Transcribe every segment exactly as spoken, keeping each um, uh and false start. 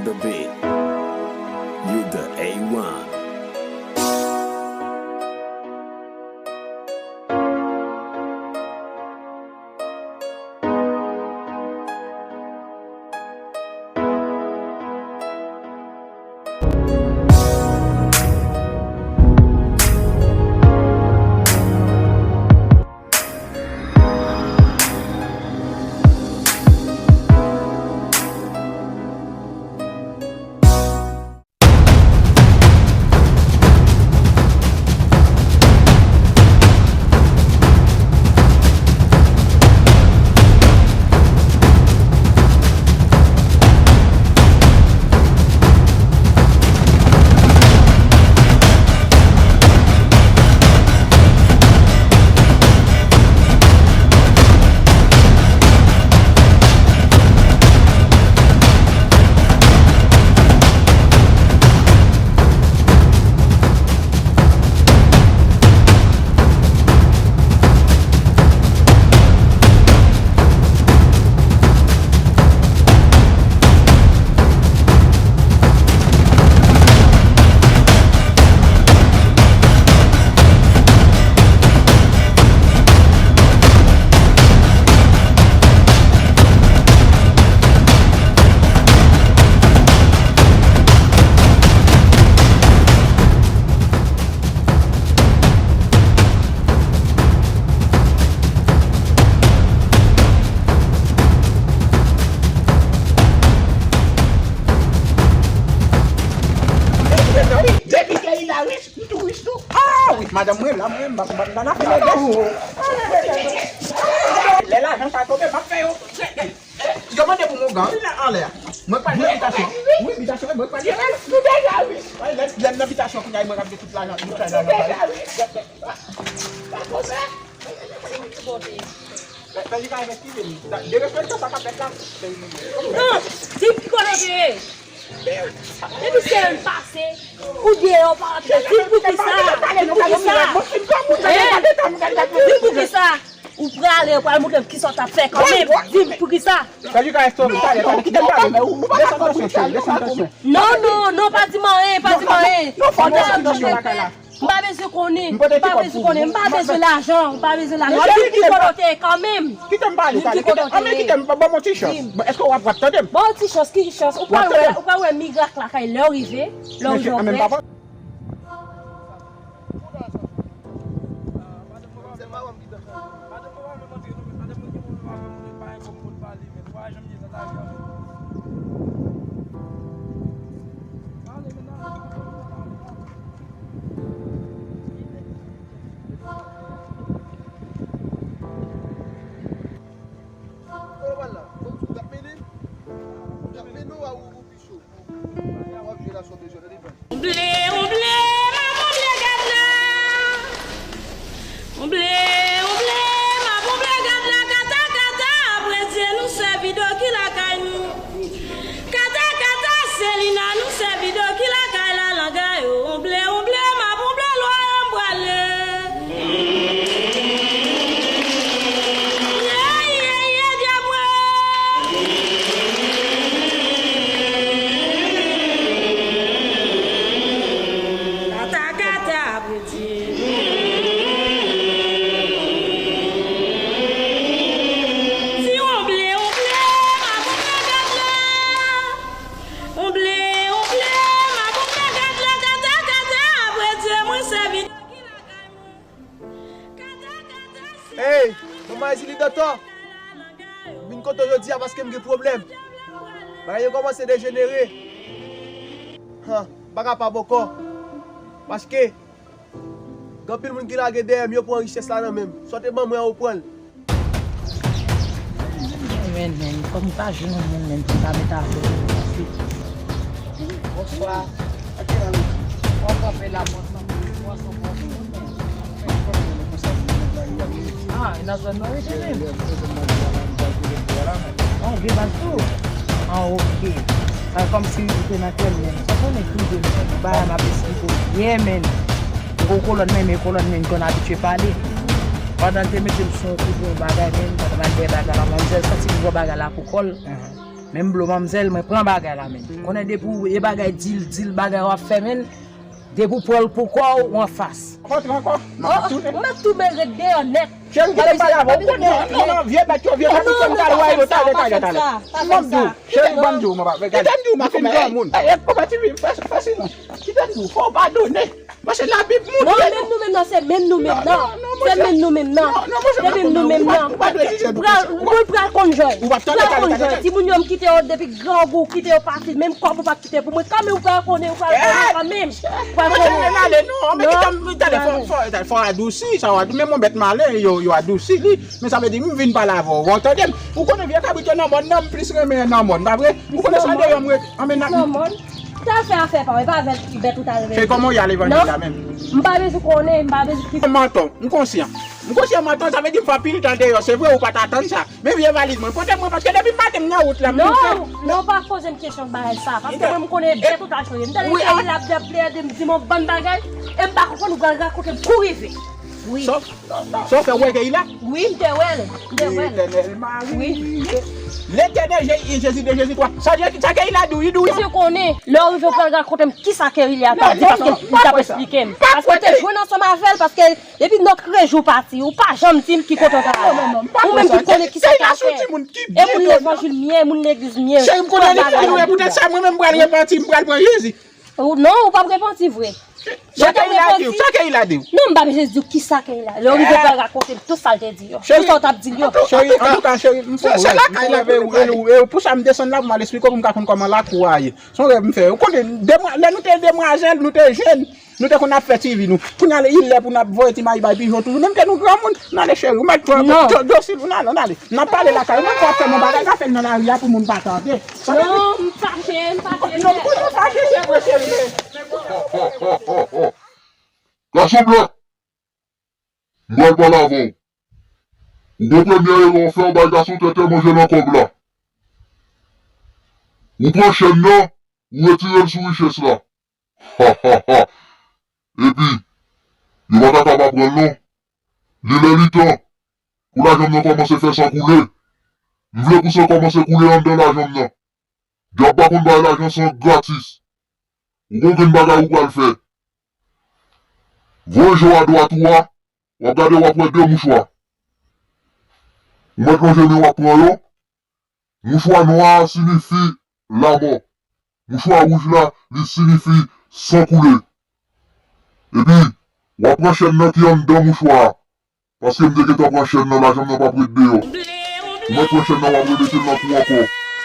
The beat. You the A one. Depi ke Hilaris, m tou rich tou. Ah wi, madanm mwen la, mwen, m ap, m ap nan afè. Lè lajan sa tonbe, m ap fè yo. Yo mande pou m ougan, wi, anlè a. Mwen pral jwenn bitasyon. Wi, bitasyon, mwen pral jwenn. Nou deja rich. Lè, lè m nan bitasyon kounye a, mwen ap gen tout lajan, tout lajan. Nou deja rich. Pa konsa. Fè li ka eskize m. Derespekte sa k ap fèt la. Non, di m ki kote w te ye. Depi seyèl pase, ou deyò pa antre. Di m poukisa. Di m poukisa. Di m poukisa. Ou prale, ou pral montre m kisa w t ap fè kanmenm. Di m poukisa. Fè li ka eskize m. Talè, talè, kite m pale. Desann tansyon, cheri, desann tansyon. Non, non, non, pa di m anyen, pa di m anyen. Non, fò desann tansyon lakay la. M pa bezwen konnen. M pa bezwen konnen. M pa bezwen lajan. M pa bezwen lajan. Di m ki kote w te ye kanmenm. Kite m pale, kite m pale. Kite m, ban m yon ti chans. Èske w ap, w ap tande m? Ban yon ti chans, ki chans? Ou pral wè, ou pral wè mirak lakay lè w rive. Lè w rive, w ap wè. Ou ble, ou ble, m ap ou ble, gad la. Ou ble, ou ble, m ap ou ble, gad la, kata, kata, apre Dye nou sèvi do ki lakay nou. Kata, kata, Selina, nou sèvi do ki lakay la, langa yo. Ou ble, ou ble, m ap ou ble, lwa yo m prale. Ye, ye, ye, dye mwen. Kata, kata, apre Dye. Si w ble, w ble, m ap ou ble, gad la. W ble, w ble, m ap ou ble, gad la, kata, kata, apre Dye, mwen sèvi. Hey, manman Ezili Dantò, m vin kote w jodi a paske m gen pwoblèm. Bagay yo kòmanse dejenere. Han, m pa kapab ankò. Paske gen anpil moun ki lage dèyè m, yo pran richès la nan men m. Sa w te ban mwen an, ou pran l. Men, men, kòm m pa jwenn yon moun, men, pou m ta mete afè yo ansanm. Bonswa. Wap kanpe la, bonswa. Ah, e nan zòn nou rete menm? Ah, ou gen baz tou? Ah, ok. Sa kòmsi ou te nan kè m menm. Sa konnen ki de menm. Bagay m ap esplike w byen menm. Gwo kolòn menm, e kolòn menm konn abitye pale. Pandan l te mete m sou yon kou pou yon bagay menm, pandan m al dèyè bagay la, manmzèl santi m pran bagay la pou kò l. Men m blo manmzèl, mwen pran bagay la, men. Konnen depi w e bagay dil, dil bagay w ap fè, men. Depi w pran l pou kò w, w anfas. Kontre ankò. M ap tounen. M ap tounen ret deyò nèt. Cheri, kite m pale avè w. Ou konnen, non, non, vye bèt yo, vye bèt yo, m pral wè yo talè, talè, talè. M ap di w, cheri, ban m di w, m ap gade. Kite m di w, m ap fin granmoun. E, e, papa T V, fè, fè silans. Kite m di w, fò w padone. Paske Labib montre nou. Non, menm nou menm nan, se menm nou menm nan. Se menm nou menm nan. Se menm nou menm nan. Ou pa dwe jije nou konsa. Pral, moun pral konn jòy. Pral konn jòy. Timoun yo m kite yo depi grangou, kite yo pati, menm kòb ou pa kite pou mwen. Kanmenm ou pral konnen, ou pral konnen kanmenm. Ou pral konnen. Ann ale non, men kite m, tande, fò, fò, fò adousi, sa w adou-, men mon bèt malen, yo, yo adousi li. Men sa vle di, m vin pale avè w, w tande m. Ou konnen vye kabrit yo nan mòn nan, m plis renmen nan mòn, pa vre? Ou konnen sa deyò m ret, anmè nan. Nan mòn? T al fè afè pa w, e pa avèk bèt ou t al rele. Fè kòman w ye a levanjil la menm? M pa bezwen konnen, m pa bezwen ki. Manton, m konsyan. M konsyan manton, sa vle di m fè anpil tan deyò, se vre ou pa t atann sa. Men vye valiz mwen, pote mwen, paske depi maten m nan wout la, m vin fè. Non, non, pa poze m kesyon bagay sa, paske mwen m konnen bèt ou t al chanje. M tande Kayla ap ap plede m di m yon bann bagay, e m pa konprann ou pral rakonte m kou rive. Wi. Sa w fè wè Kayla? Wi, m te wè l. M te wè l. Letènèl Mari. Wi. Letènèl Je-, Jezi de Jezi twa. Sa, sa Kayla di w, li di w. Misye konnen, lè w rive w pral rakonte m kisa Kayla t ap di, paske li t ap esplike m. Paske w te jwenn ansanm avè l, paske depi nòt krejou pati, ou pa janm di m ki kote w t al. Ou menm ki konnen kisa k ap fè. E moun levanjil m ye, moun legliz m ye. Cheri, m konnen li, li, poutèt sa, mwen menm m pral repanti, m pral pran Jezi. Ou, non, ou p ap repanti vre. Sa Kayla di w, sa Kayla di w. Non, m pa bezwen di w kisa Kayla. Lè w rive pral rakonte m tout sa l te di yo. Tout sa w t ap di l yo. Cheri, antouka, cheri, m fè w rèv. M fè w rèv, e, e, pou sa m desann la pou m al esplike w pou m ka konn kòman lakou a ye. Se yon rèv m fè. Ou konnen, demwa-, lè nou te demwazèl, nou te jèn, nou te konn ap fè ti vi nou. Kounye a, li lè pou n ap voye ti mayi bay pijon toujou. Menm ke nou granmoun, n ale cheri, ou mèt twò, twò dosil, n ale, n ale. N ap pale lakay ou, men fò w ap fè m yon bagay, ka fè l nan lari a pou moun pa tande. Non, m fache, m fache. Non, m fache, se vre, cheri. Gason blan, m pral pale avè w. Ou gon premye erè w fè, w bay gason tètè manje nan kòb la. Ou pran chèn nan, ou retire l sou richès la. Ha, ha, ha. Epi, yo pa ta ka pa pran l non. Li lè li tan pou lajan m nan kòmanse fè san koule. M vle pou san kòmanse koule anndan lajan m nan. Dyab pa konn bay lajan san gratis. Ou gon grenn bagay ou pral fè. Voye je w adwat ou a, w ap gade w ap wè de mouchwa. Ou mèt lonje men w ap pran yo. Mouchwa nwa a sinifi lamò. Mouchwa wouj la, li sinifi san koule. Epi, w ap pran chèn nan ki anndan mouchwa a. Paske m te gentan pran chèn nan, lajan m nan p ap ret deyò. Ou mèt pran chèn nan, w ap remete l nan kou ankò.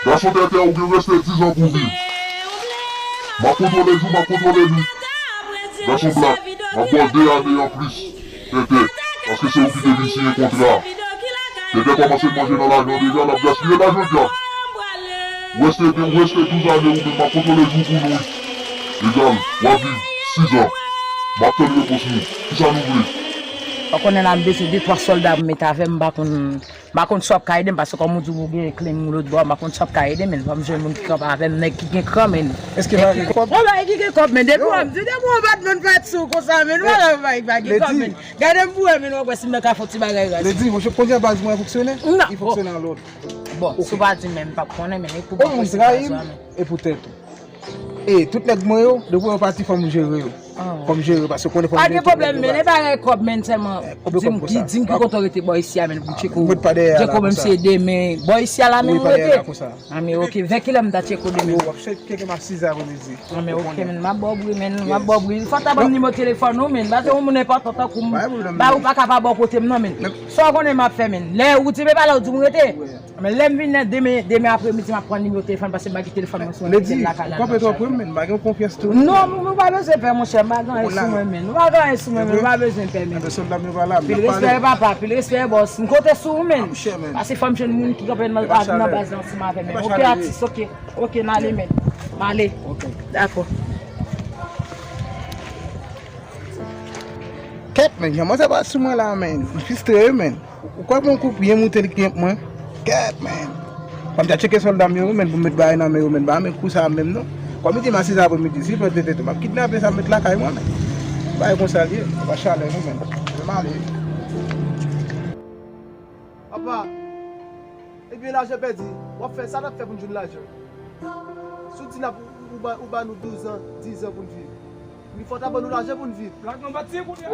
Gason tètè, ou gen reste diz an pou viv. M ap kontwole jou, m ap kontwole nwit. Gason blak, m ap ba w de ane anplis. Tètè, paske se ou ki te vin siyen kontra a. Tètè kòmanse manje nan lajan deja, l ap gaspiye lajan dyab. Ou reste de, ou reste douz ane ou menm, m ap kontwole jou pou nou. Egal, w ap viv sis an. M ap tann repons nou. Kisa nou vle? Ou konnen la, m bezwen de twa sòlda pou met avè m, m pa konn, m pa konn si w ap ka ede m, paske kòm ou di w gen klenn lòt bò, m pa konn si w ap ka ede m, men fò m jwenn moun ki kanpe avè m, nèg ki gen kran, men. Èske pa gen kòb? Bon, bagay ki gen kòb, men depi w ap di, depi w bat moun pa sou konsa, men nou pa nan bagay pa gen kòb, men. Gade m pou wè, men w ap wè si m nan ka fè yon ti bagay raz. Lady, monchè, kounye a baz mwen fonksyone? Non. Li fonksyone an lòd. Bon, si w pa di m, men m p ap konnen, men e pou bon moun trayi m, e pou tèt ou. E tout nèg mwen yo, depi yo pati, fò m jere yo. Fò m jere yo, paske konnen fò m jere tout nèg yo. Pa gen pwoblèm, men e pa gen kòb, men sèlman di m ki, di m ki kote w rete bò isi a, men pou m tcheke w. Mwen pa dèyè a la konsa. Tcheke w, menm si e demen, bò isi a la menm w rete. Wi, pa dèyè a la konsa. Anben, oke, vè kilè m ta tcheke w demen? Yo, w ap chèche m a sis è aprèmidi. Anben, oke, men m ap ba w bri, men m ap ba w bri. Fò w ta ban m nimewo telefòn ou, men. Paske yon moun enpòtan tankou m, ba ou pa ka pa bò kote m, non, men. Sa w konnen m ap fè, men. Lè ou di m e pa lè ou di m rete. Men lè m vin nan demen, demen aprèmidi, m ap pran nimewo telefòn paske m pa gen telefòn mwen sou mwen lakay la. Lady, ou kanpe twò pre m, men, m pa gen konfyans tou. Non, ou pa bezwen pè, monchè, m pa gen anyen sou mwen, men. M pa gen anyen sou mwen, men, m pa bezwen pè, men. Pil respè, papa, pil respè, bòs. M konte sou ou, men. Paske fò m jwenn moun ki kanpe nan, nan baz la ansanm avè m, men. Oke, atis, oke. Oke, m ale, men. M ale. Oke. Dakò. Kèt, men, jan manzè pa sou mwen la, men. M fristre, men. Ou kwè bon kou byen moute li gen mwen? Kèt, men. Fò m ta tcheke sòlda m yo, men, pou m met bagay nan men yo, men, pa men kou sa menm, non. Kòm li di m a sis è aprèmidi, si l pèdi tèt, m ap kidnape sa, m met lakay mwen, men. Bagay konsa l ye, se pa chalè, non, men. Men m ale. Apa, ebyen, lajan pèdi. W ap fè sa n ap fè pou n jwenn lajan. Si w di n ap, ou, ou ba, ou ba nou douz an, diz an pou n viv. Li fò w ta ban nou lajan pou n viv. Black, nou pa tiye kounye a.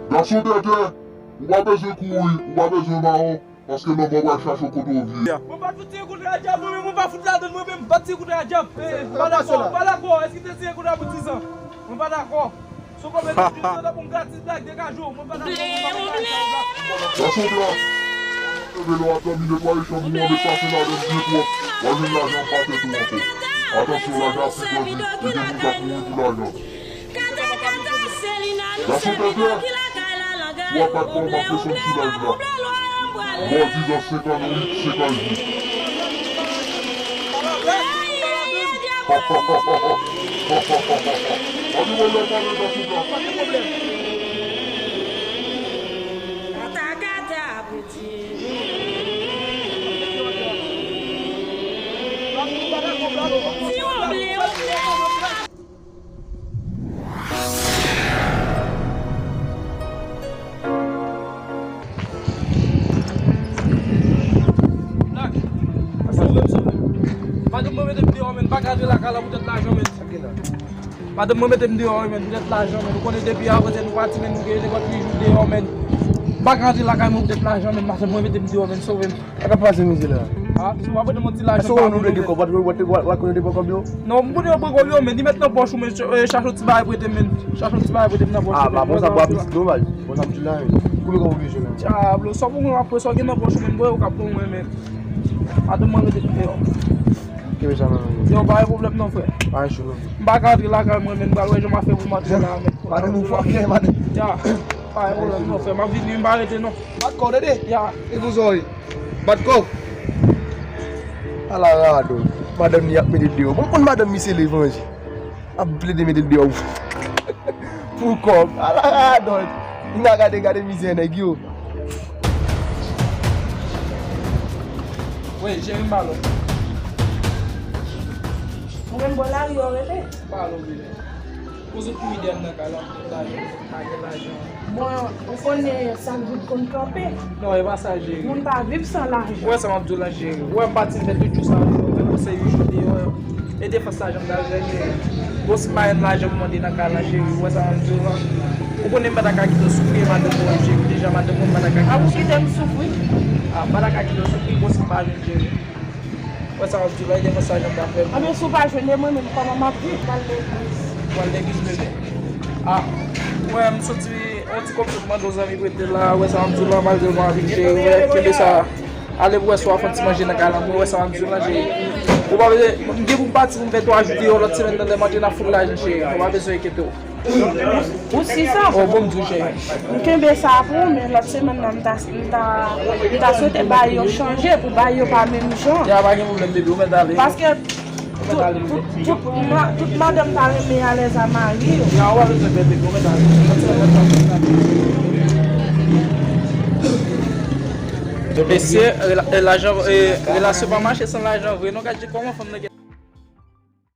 Gason tètè, ou pa bezwen kouri, ou pa bezwen mawon, paske lanmò pral chache w kote w vye. Mwen pa t fout tiye kounye a, dyab, mwen menm, mwen pa fout ladann, mwen menm, pa t tiye kounye a, dyab. Eh, pa dakò, pa dakò, èske te tiye kounye a pou diz an? Mwen pa dakò. Sou konbyen de jou sa pou m gratis Black degaj ou? Mwen pa dakò, mwen pa dakò. Gason Black, leve lò a dòmi, netwaye chanm ou an, met pase ladann byen pwòp. W a jwenn lajan anba tèt ou ankò. Atansyon, lajan ap pi grandi, e gen moun k ap mouri pou lajan. Gason tètè, w ap bat kò w pa presyon sou live la. Bò diz an, senk an, uit, senk an jou. Pa gen pwoblèm, pa gen pwoblèm, pa gen pwoblèm. Black, sove m, sove m. Madanm mwen mete m deyò, men m pa ka antre lakay la poutèt lajan, men. Madanm mwen mete m deyò, men poutèt lajan, men. Ou konnen depi avantyè nou pati, men nou gen nenpòt ki jou deyò, men. M pa ka antre lakay mwen poutèt lajan, men. Madanm mwen mete m deyò, men. Sove m. Sa k ap pase, mesye la? Ah, si w ap prete m yon ti lajan. Èske w konnen w dwe gen kòb? W ap, w ap, w ap konnen w dwe pran kòb yo? Non, m konnen w pran kòb yo, men li met nan pòch ou, men, eh, chache yon ti bagay prete m, men. Chache yon ti bagay prete m nan pòch ou, men. Ah, bon, sa pou ap isit, domaj. Bon, sa m di la, men. Konbyen kòb ou bezwen la? Dyablo, sa pou mwen ap pran, sa w gen nan pòch ou, men, bon, yo k ap pran mwen, men. Madanm mwen mete m deyò. Kenbe sa nan men w. Yo, pa gen pwoblèm non, frè. Pa gen chou non. M pa ka antre lakay mwen, men, m pral wè jan m ap fè pou m antre la, men. Madanm ou fòkè, madanm. Ya, pa gen pwoblèm non, frè. M ap vini, m pa rete non. Bat kò w, tande? Ya. E pou zòrèy. Bat kò w. Ala radòt. Madanm li ap mete l deyò. Bon, konn madanm misye leve manje. Ap plede mete l deyò. Pou kòb. Ala radòt. Vin a gade, gade mizè nèg yo. Wi, jere m balon. Ou menm bò lari a w rete? Balon, bebe. Koze pou ide m nan kay la, m gen lajan, m pa gen lajan. Bon, ou konnen chak jou konn kanpe. Non, e pa sa, cheri. Moun pa viv san lajan. Ou wè sa m ap di w la, cheri. Ou wè m pati m fè tout jou sa yo, m fè konsèy yon jou deyò. E defans lajan m ta jwenn, cheri. Bon, si m pa jwenn lajan m mande nan kay la, cheri. Ou wè sa m ap di w la. Ou konnen m pa ta ka kite w soufri, madanm mwen, cheri. Deja, madanm mwen, m pa ta ka kite w soufri. A, ou kite m soufri? A, m pa ta ka kite w soufri, bon, si m pa jwenn, cheri. Wè sa w ap di la, e defans lajan m ta fè. Anben, si w pa jwenn mwen menm, kòman m ap viv? M al legliz. W al legliz, bebe? A, wè, m soti yon ti kòb sot mande yon zanmi prete la, wè sa w ap di la, malgre m anvi cheri, wè, kenbe sa. Ale pou wè si w ap fè yon ti manje nan kay la, mwen wè sa w ap di la, cheri. Ou pa bezwen, m gen pou m pati pou m fè twa jou deyò, lòt semèn nan lè m antre n ap fout lajan, cheri. Ou pa bezwen enkyete w. Ou si sa? Oh, bon, m di w, cheri. M kenbe sa pou ou, men lòt semèn nan, m ta, m ta, m ta swete bagay yo chanje, pou bagay yo pa menm jan. Ya, pa gen pwoblèm, bebe, ou mèt ale. Paske tout, tout, tout ma-, tout madanm ta renmen alèz a mari yo. Ya, ou pa bezwen pè, bebe, ou mèt ale. Lòt semèn nan, m ta fout lajan. Mesye, rela-, eh, lajan, eh, relasyon pa mache san lajan vre, non, gade kòman fanm nan gen